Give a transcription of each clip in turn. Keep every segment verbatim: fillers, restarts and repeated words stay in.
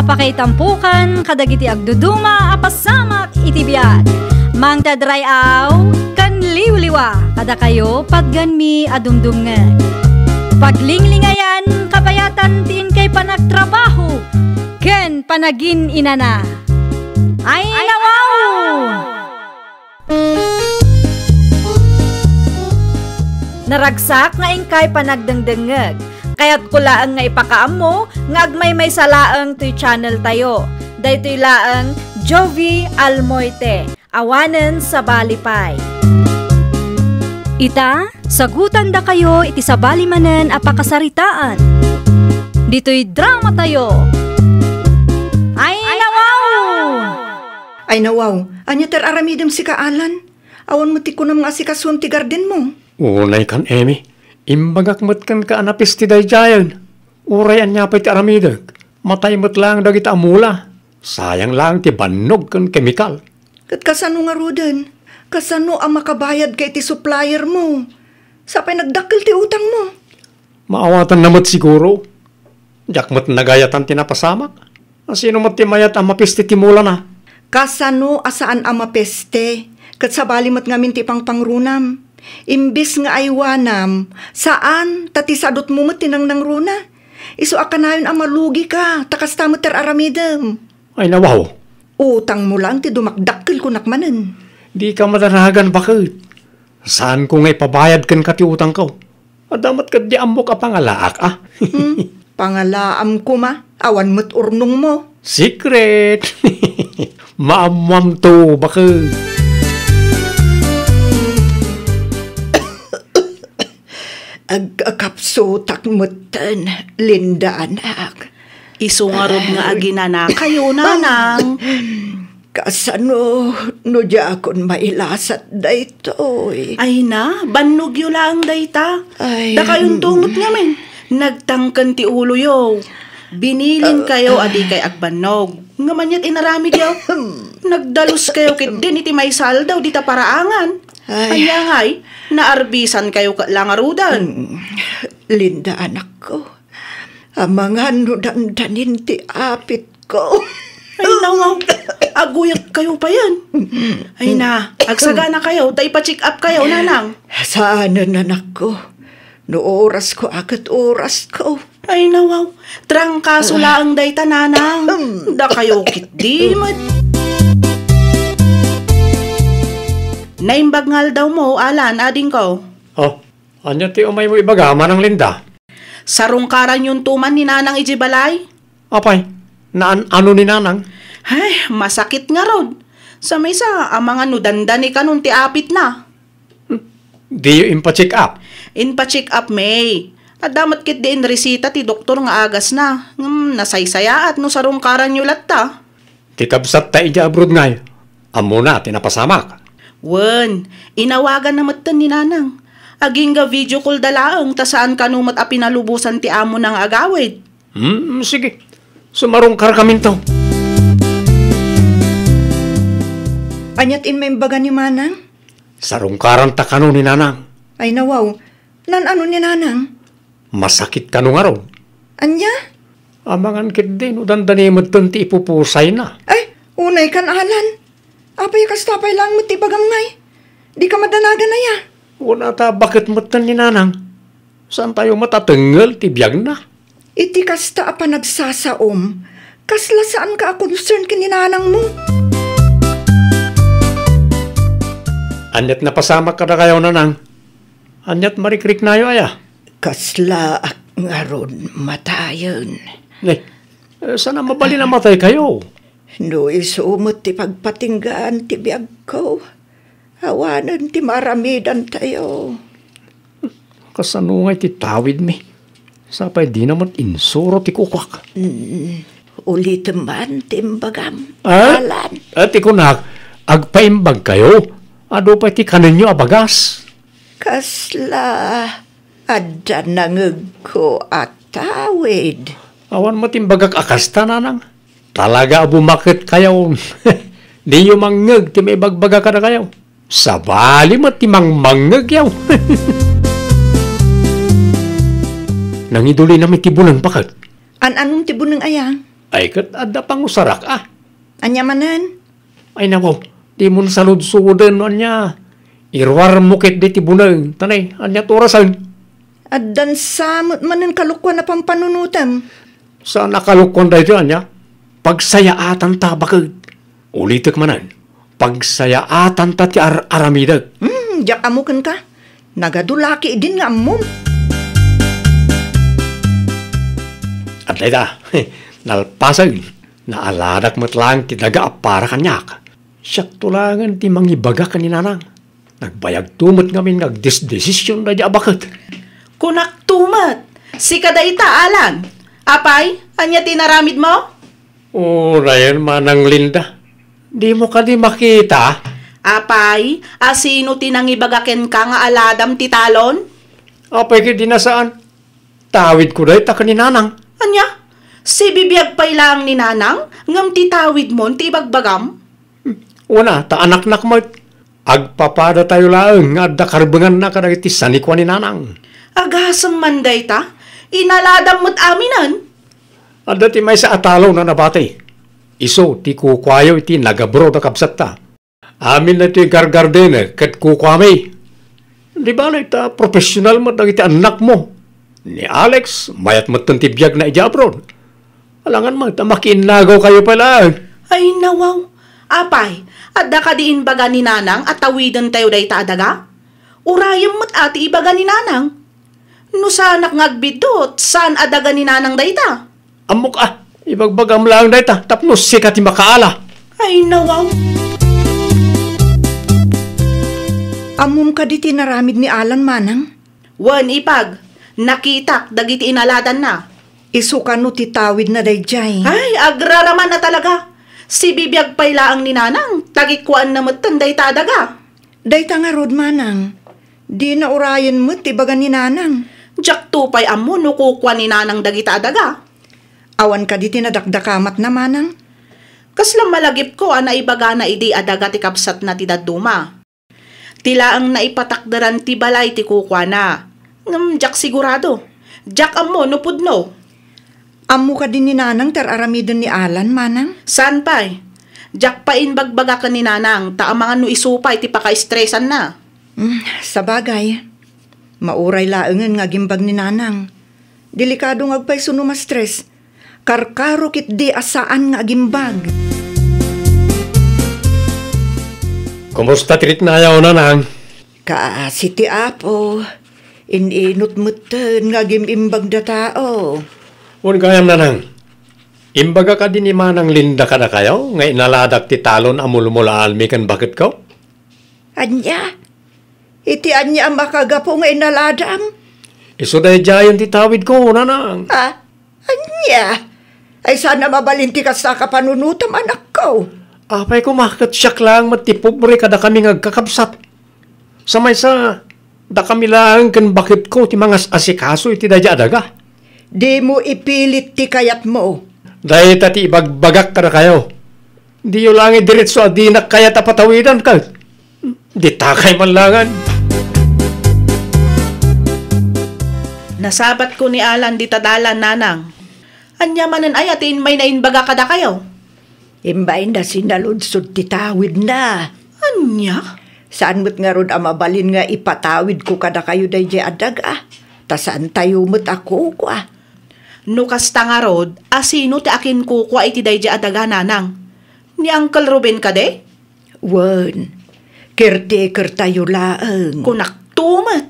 Pakaitampokan kadagiti agduduma a pasamak iti biag. Mangted ray-aw ken liwliwa kadakayo patgenmi a dumdumngeg. Paglinglingayan, kabayatan ti inkay panagtrabaho ken panagin-inana. Ay, nawaw! Naragsak nga inkay panagdengdengngeg. Kayatko laeng nga ipakaammo nga agmaymaysa laeng toy channel tayo. Daytoy laeng Jovie Almoite, awanen sabali pay. Ita, sagutandakayo iti sabali manen a pakasaritaan. Ditoy drama tayo. Ay, nawaw! Ay, nawaw, ania ti ar-aramidem sika, Alan? Awan met ti kunam nga asikason ti gardenmo? Unay kan, Emi. Imbagak met kenka a napeste daydiayen. Uray ania pay ti aramidek, matay met laeng dagita a mula. Sayang laeng ti bannog ken kemikal. Ket kasano ngaruden? Kasano a makabayadka iti suppliermo? Sapay nagdakkel ti utangmo. Maawatanna met siguro. Diak met nagayatan ti napasamak. Asino met ti mayat a mapeste ti mulana? Kasano a saan a mapeste? Ket sabali met ngamin ti pangpangrunam. Imbes nga aywanam, saan, ta ti sadutmo met ti nangnangruna. Isu a kanayon a malugika, ta kasta met ti ar-aramidem. Ay, nawaw. Utangmo laeng ti dumakdakkel kunak manen. Dika madanagan, baket. Saanko nga ipabayad kenka ti utangko. Adda met ketdi ammok a pangalaak, a? Hmm, pangalaam koma, awan met urnongmo. Secret! Maammoamto, baket. Agkakapsutak metten, Linda, anak. Isu ngarud nga aginanakayo, nanang. Kasano no diakon mailasat daytoy? Ay na, bannogyo laeng dayta. Ay. Dakayonto met ngamin, nagtangken ti uloyo. Binilinkayo a dikay agbannog. Ngem ania't inaramidyo? Nagdaluskayo ketdin iti maysa a aldaw dita paraangan. Ay. Ania ngay, naarbisankayo ket la ngaruden? Mm. Linda, anakko, amangan no dandanin ti apitko. Ay, nawaw. Aguyekkayo payen. Ay na, agsaganakayo, ta ipa-check up kayo, nanang. Saanen, anakko. No orasko a ket orasko. Ay, nawaw. Trangkaso laeng dayta, nanang. Dakayo ketdi met. Naimbag nga aldawmo, Alan, adingko. Oh, ania ti umaymo ibaga, Manang Linda? Sarungkaranyonto man ni Nanang idiay balay. Apay, naan-ano ni Nanang? Ay, masakit ngarud. Sa maysa, amangan no dandani kanon ti apitna. Hmm, diyo impa-check up? Impa-check up, May. Adda met ketdi inresita ti doktor nga agasna. Ngem nasaysayaat no sarungkaranyo latta. Ti kabsatta idiay abroad ngay, ammona ti napasamak. Wen, inawaganna metten ni Nanang. Agingga video call da laeng ta saan kano met a pinalubosan ti amona nga agawid. Hmm, sige. Sumarungkarkaminto. Ania't immaimbaga ni Manang? Sarungkaranta kano ni Nanang. Ay, nawaw. Naan-ano ni Nanang? Masakit kano ngarud? Ania? Amangan ketdi no dandani metten ti ipupusayna. Ay, unay kan, Alan. Apay, kasta pay laeng met ti ibagam ngay? Dika madanagan aya? Wen a ta, baket metten ni Nanang. Saantayo met a tengngel ti biagna. Iti kasta a panagsasaom, kasla saanka a concern ken ni Nanangmo. Ania't napasamak kadakayo, Nanang? Ania't marikriknayo aya? Kaslaak ngarud matayen. Nay, eh, saan a mabalin a mataykayo? No isu met ti pagpatinggaan ti biagko, awanen ti maaramidantayo. Kasano ngay ti tawidmi? Sapay dina met insuro ti kukuak. Mm, ulitem man ti imbagam, ah? Alan. Ah, ti kunak, agpaimbagkayo. Adu pay ti kanenyo a bagas. Kasla adda nangegko a tawid. Awan met imbagak a kasta, Nanang. Talaga a bumaketkayo. Diyo mangngeg ti maibagbaga kadakayo. Sabali met ti mangmangngegyo. Nangidulinami ti buneng, baket. An-anom ti buneng aya? Ay, ket adda pangusarak, a. Ania manen? Ay, nako, dimon saludsuden no ania. Iruarmo ketdi ti buneng, ta ne, ania ti orasen? Addan sa met manen kalukuan a pampanunotem. Saan a kalukuan daytoy, ania? Pagsayaatanta, baket. Ulitek manen, pagsayaatanta ti ar-aramidek. Hmm, diak ammo kenka. Nagadu la ketdin nga ammom. Adda ita, nalpasen, naaladak met laeng ti daga a para kaniak. Siakto laengen ti mangibaga ken ni Nanang. Nagbayagto met ngamin nga agdesdesision daydi a baket. Kunakto met, sika dayta, Alan. Apay, ania ti inaramidmo? Uray, Manang Linda. Dimo kadi makita? Apay, asino ti nangibaga kenka nga aladam ti talon? Apay ket di na saan. Tawidko dayta ken ni Nanang. Ania? Sibibiag pay laeng ni Nanang, ngem ti tawidmon ti ibagbagam? Wen a, ta anaknak met. Agpapadatayo laeng nga adda karbenganna kadagiti sanikua ni Nanang. Agasem man dayta, inaladam met aminen. Adda ti maysa a talon a nabati. Isu ti kukuayo iti nagabroad a kabsatta. Amin daytoy gargardener ket kukuami. Di bale ta professional met dagiti annakmo. Ni Alex, mayat metten ti biagna idiay abroad. Alangan met ta makiinnagawkayo pay laeng. Ay, nawaw. Apay, adda kadi imbaga ni Nanang a tawidentayo dayta a daga? Urayem met a ti ibaga ni Nanang. No saanak nga agbiddut, saan a daga ni Nanang dayta? Ammok a, ibagbagam laeng dayta tapno sika ti makaala. Ay, nawaw. Ammom kadi ti inaramid ni Alan, Manang? Wen, ipag, nakitak dagiti inaladanna. Isu kano ti tawidna daydiay? Ay, agraraman a talaga. Sibibiag pay laeng ni Nanang, ta kikuaanna metten dayta a daga. Dayta ngarud, Manang, dina urayen met ti ibaga ni Nanang. Diakto pay ammo no kukua ni Nanang dagita a daga. Awan kadi ti nadakdakamatna, Manang? Kasla malagipko a naibagana idi a daga ti kabsatna ti dadduma. Ti laeng naipatakderan ti balay ti kukuana. Ngem diak sigurado. Diak ammo no pudno. Ammo kadi ni Nanang ti ar-aramiden ni Alan, Manang? Saan pay? Diak pay imbagbaga ken ni Nanang, ta amangan no isu pay ti pakaestresanna. Hmm, sabagay. Mauray laengen nga agimbag ni Nanang. Delikado nga agpayso no ma-stress. Karkaro ketdi a saan nga agimbag. Kumusta ti riknayo, Nanang? Kaasi ti Apo, in-inut metten nga agim-imbag datao. Wen gayam, Nanang, imbaga kadi ni Manang Linda kadakayo nga inaladak ti talon a mulmulaanmi ken baketko? Ania? Iti ania a makagapu nga inaladam? Isu daydiayen ti tawidko, Nanang. Ah, Ania? Ay, saan a mabalin ti kasta a kapanunotam, anakko? Apay koma, ket siak laeng met ti pobre kadakami nga agkakabsat. Sa maysa, dakami laeng ken baketko ti mangas-asikaso iti daydiay a daga. Dimo ipilit ti kayatmo. Dayta ti ibagbagak kadakayo. Diyo laeng idiretso a dinak kayat a patawidan, ket ditakay man laengen. Nasabatko ni Alan dita dalan, Nanang. Ania manen aya ti imbay naimbaga kadakayo? Imbayna sinaludsod ti tawidna. Ania? Saan met ngarud a mabalin nga ipatawidko kadakayo daydiay a daga, ta saantayo met a kukua. No kasta ngarud, asino ti akinkukua iti daydiay a daga, Nanang? Ni Uncle Ruben kadi? Wen, caretakertayo laeng. Kunakto met.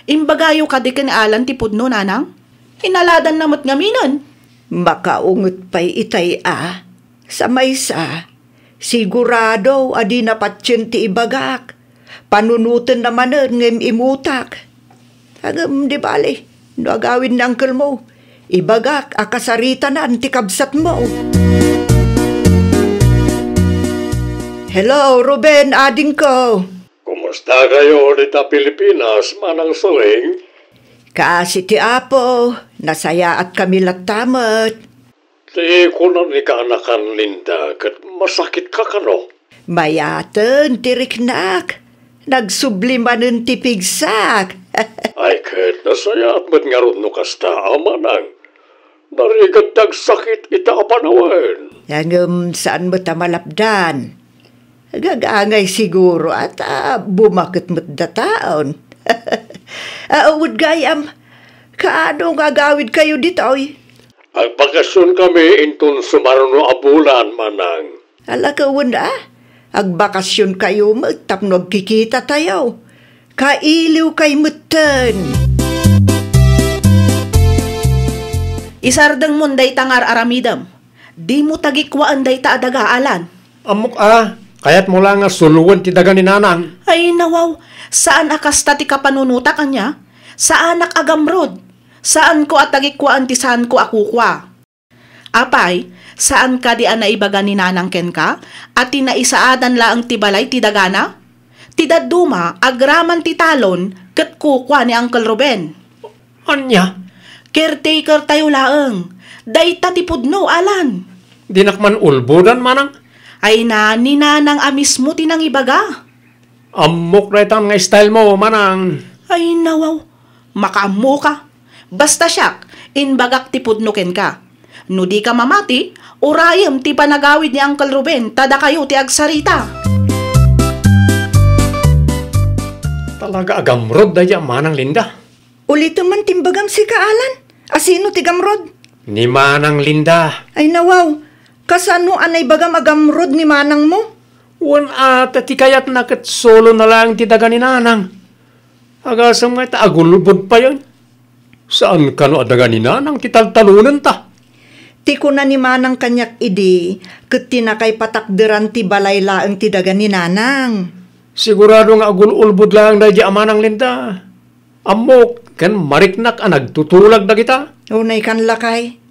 Imbagayo kadi ken Alan ti pudno, Nanang? Inaladanna met ngaminen. Makaunget pay itay a. Sa maysa, sigurado a dina patien ti ibagak. Panunotenna manen nga im-imutak. Ngem di bale, no agawid ni uncle mo, ibagak a kasaritanan ti kabsatmo. Hello, Ruben, adingko. Kumusta kayo dita Pilipinas, Manang Suling? Kaasi ti Apo, nasayaat kami latta met. Ti kuna ni kaanakan Linda ket masakit ka kano? Mayaten ti riknak. Nagsubli manen ti pigsak. Ay ket nasayaat met ngarud no kasta, a Manang. Narigat ti agsakit ita a panawen. Ngem saan met a malapdan. Agagangay siguro a ta bumaket met dataon. Aawed gayam, kaano nga agawidkayo ditoy? Agbakasion kami inton sumaruno a bulan, manang. Ala wen a, agbakasionkayo met tapno agkikitatayo. Kailiwkay metten. Isardengmon dayta nga ar-aramidem. Dimo tagikuaen dayta a daga, Alan. Ammok a, kayatmo la nga suloen ti daga ni Nanang. Ay, nawaw. Saan a kasta ti kapanunotak, ania? Saanak a gamrod. Saanko a tagikuaen ti saanko a kukua. Apay, saan kadi a naibaga ni Nanang kenka a ti naisaadan laeng ti balay ti dagana? Ti dadduma, agraman ti talon, ket kukua ni Uncle Ruben. Ania? Caretaker tayo laeng. Dayta ti pudno, Alan. Dinak man ulbodan, manang? Ay na, ni Nanang a mismo ti nangibaga. Ammok daytan nga style mo, manang. Ay, nawaw. Makaammoka. Basta siak, imbagak ti pudno kenka. No dika mamati, urayem ti panagawid ni Uncle Ruben, ta dakayo ti agsarita. Talaga a gamrod daydi a Manang Linda. Ulitem man ti imbagam sika, Alan. A sino ti gamrod? Ni Manang Linda. Ay, nawaw. Kasano a naibagam a gamrod ni manangmo? Wen a, ta ti kayatna ket solo na laeng ti daga ni Nanang. Agasem nga ita agulbod payen. Saan kano a daga ni Nanang ti taltalonenta? Ti kuna ni Manang kaniak idi, ket ti nakaipatakderan ti balay laeng ti daga ni Nanang. Sigurado nga agul-ulbod laeng daydi a Manang Linda. Ammok, ken mariknak a nagtutulag dagita. Unay kan lakay.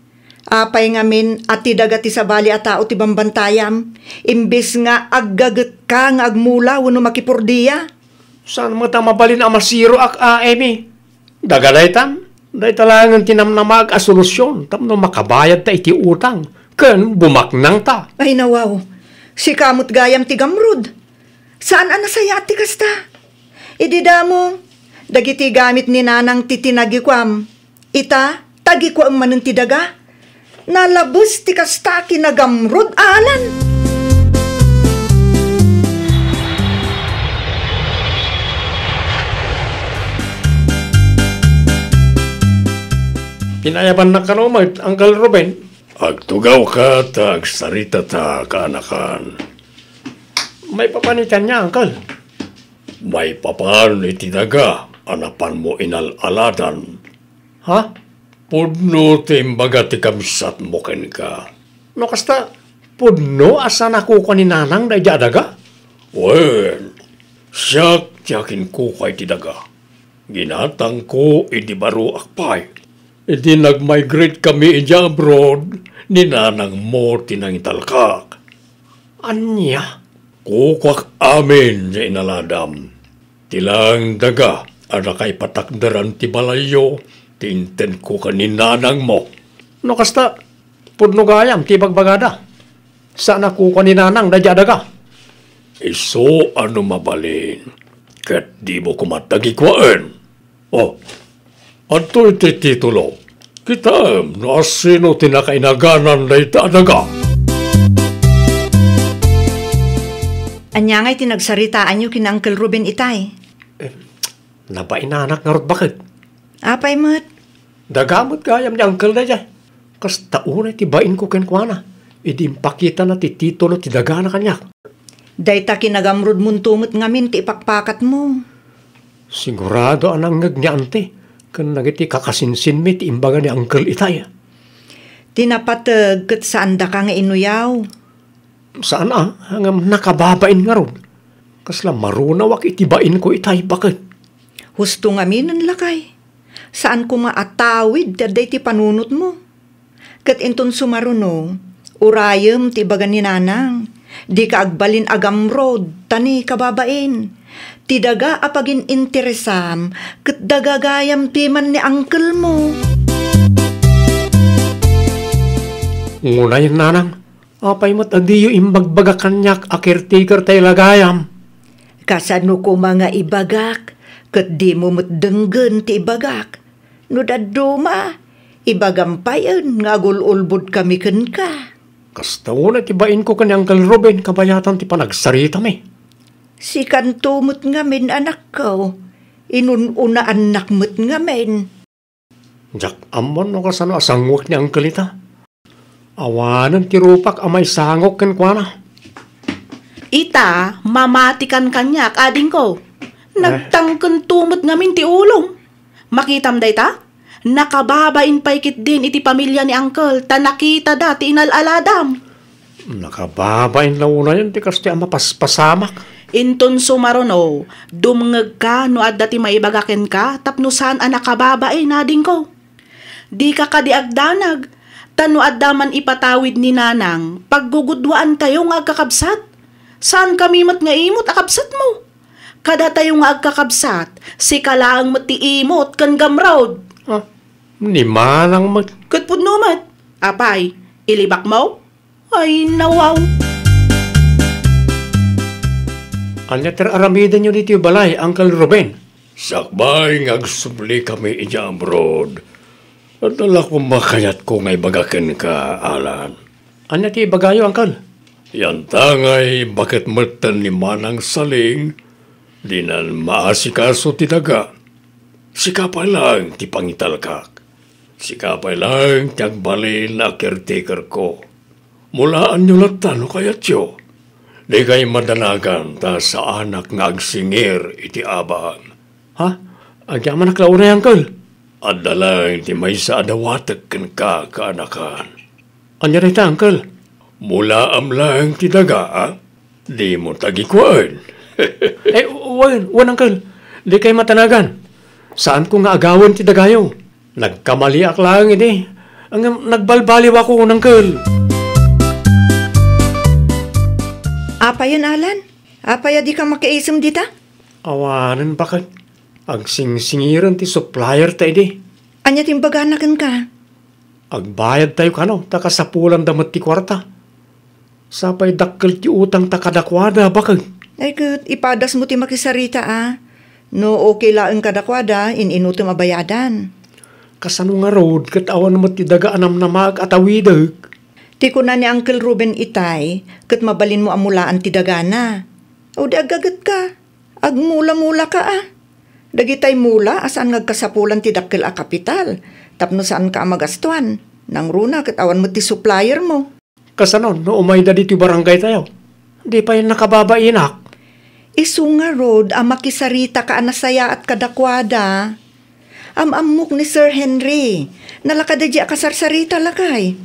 Apay ngamin a ti daga ti sabali a tao ti bambantayam, imbes nga aggagetka nga agmula wenno makipurdia? Saan met a mabalin a masiroak a, Amy? Daga daytan, dayta laengen ti namnamaak a solusion tapno makabayadta iti utang ken bumaknangta. Ay, nawaw. Sika met gayam ti gamrod. Saan a nasayaat ti kasta? Idi damo, dagiti gamit ni Nanang ti tinagikuam. Ita, tagikuam manen ti daga. Nalabes ti kasta a kinagamrod, Alan. Pinayabannak kano met, Uncle Ruben? Agtugawka ta agsaritata, kaanakan. Maipapan iti ania, Uncle? Maipapan iti daga a napanmo inal-aladan. Ha? Pudno ti imbaga ti kabsatmo kenka. No kasta, pudno a saan a kukua ni Nanang daydi a daga? Wen, siak ti akinkukua iti daga. Ginatangko idi baruak pay. Idi nag-migrate kami idiay abroad, ni Nanangmo ti nangitalkak. Ania? Kukuak amin ti inaladam. Ti laeng daga a nakaipatakderan ti balayyo ti intedko ken ni Nanangmo. No kasta, pudno gayam ti ibagbagada. Saan a kukua ni Nanang daydi a daga. Isu a no mabalin, ket dimo koma tagikuaen. Oh, adtoy ti titulo. Kitaem no asino ti nakainaganan dayta a daga. Ania ngay ti nagsaritaanyo ken Uncle Ruben itay? Eh, nabainanak ngarud baket. Apay met? Daga met gayam ni Uncle daydiay. Kasta unay ti bainko kenkuana, idi impakitana ti titulo ti dagana kaniak. Dayta kinagamrodmonto met ngamin ti ipakpakatmo. Sigurado a nangngeg ni Auntie ken dagiti kakasinsinmi ti imbaga ni Uncle itay. Ti napateg ket saandaka nga inuyaw. Saan a, ngem nakababain ngarud. Kasla marunawak iti bainko itay baket. Husto ngaminen, lakay. Saan koma a tawid ti adda iti panunotmo. Ket inton sumaruno, urayem ti ibaga ni Nanang. Dika agbalin a gamrod, ta ni kababain. Ti daga a pagin-interesam, ket daga gayam ti man ni uncle-mo. Ngunay, Nanang, apay met a diyo imbagbaga kaniak a caretaker tay lagayam? Kasano koma nga ibagak, ket dimo met denggen ti ibagak? No dadduma, Ibagam payen nga agul-ulbodkami kenka. Kasta unay ti bainko ken ni Uncle Ruben kabayatan ti panagsaritami. Sikanto met ngamin, anakko, inun-unaannak met ngamin. Diak ammon no kasano a sanguek ni Uncle ita. Awanen ti rupak a maisangok kenkuana. Ita, mamatikan kaniak, adingko. Eh? Nagtangkento met ngamin ti ulom. Makitam dayta? Nakababain pay ketdin iti pamilia ni Uncle ta nakitada ti inal-aladam. Nakababain la unayen ti kasta a mapaspasamak. Inton sumaruno, dumngegka no adda ti maibaga kenka tapno saan a nakababain, adingko. Dika kadi agdanag, ta no adda man ipatawid ni Nanang, paggugudwaantayo nga agkakabsat. Saankami met nga imot a kabsatmo. Kadatayo nga agkakabsat, sika laeng met ti imot ken gamrod. Ah, ni Manang met. Ket pudno met. Apay, ilibakmo? Ay, nawaw. Ania ti ar-aramidenyo ditoy balay, Uncle Ruben? Sakbay nga agsublikami idiay abroad, adda la koma kayatko nga ibaga kenka, Alan. Ania ti ibagayo, Uncle? Yantangay baket metten ni Manang Saling, dinan maasikaso ti daga. Sika pay laeng ti pangitalkak. Sika pay laeng ti agbalin a caretakerko. Mulaanyo latta no kayatyo. Dikay madanagan ta saanak nga agsingir iti abam. Ha? Agyamanak la unay, Uncle. Adda laeng ti maysa a dawatek kenka, kaanakan. Ania dayta, Uncle? Mulaam laeng ti daga, a? Dimo tagikuaen. Eh, wen, wen, Uncle. Dikay madanagan. Saanko nga agawen ti dagayo. Nagkamaliak laeng idi. Ngem nagbalbaliwak, Uncle. Apayen, Alan? Apay a dika makiisem dita? Awanen, baket. Agsingsingiren ti supplier ta idi. Ania ti imbagana kenka? Agbayadtayo kano, ta kasapulanda met ti kuarta. Sapay dakkel ti utangta kadakuada, baket. Ay ket, ipadasmo ti makisarita, a. No okay laeng kadakuada, in-inutem a bayadan. Kasano ngarud ket awan met ti daga a namnamaek a tawidek? Ti kuna ni Uncle Ruben itay, ket mabalinmo a mulaan ti dagana. O di aggagetka. Agmula-mulaka, a. Dagitay mula a saan nga agkasapulan ti dakkel a kapital, tapno saanka a magastuan. Nangruna ket awan met ti suppliermo. Kasano no umayda ditoy barangaytayo? Di pay nakababainak. Isu ngarud a makisaritaka a nasayaat kadakuada. Am-ammok ni Sir Henry. Nalakada diay a kasarsarita, lakay.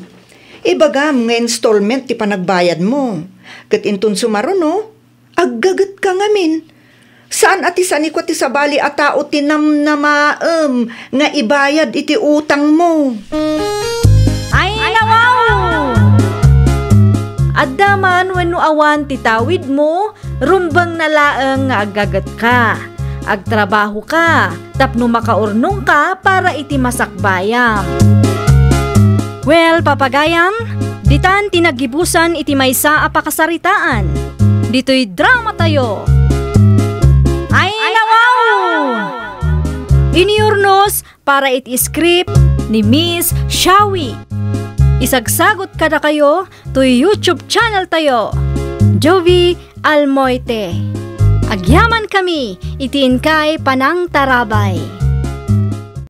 Ibagam nga installment ti panagbayadmo. Ket inton sumaruno, aggagetka ngamin. Saan a ti sanikua ti sabali a tao ti namnamaem nga ibayad iti utangmo. Ay, nawaw! Adda man wenno awan ti tawidmo, rumbengna laeng nga aggagetka. Agtrabahoka tapno makaurnongka para iti masakbayam. Well, papagayam, ditan ti naggibusan iti maysa a pakasaritaan. Ditoy dramatayo. Ay, nawaw! Iniurnos para iti script ni Miss Shawi. Isagsagot kadakayo toy YouTube channel tayo, Jovi Almoite. Agyaman kami iti inkay panangtarabay.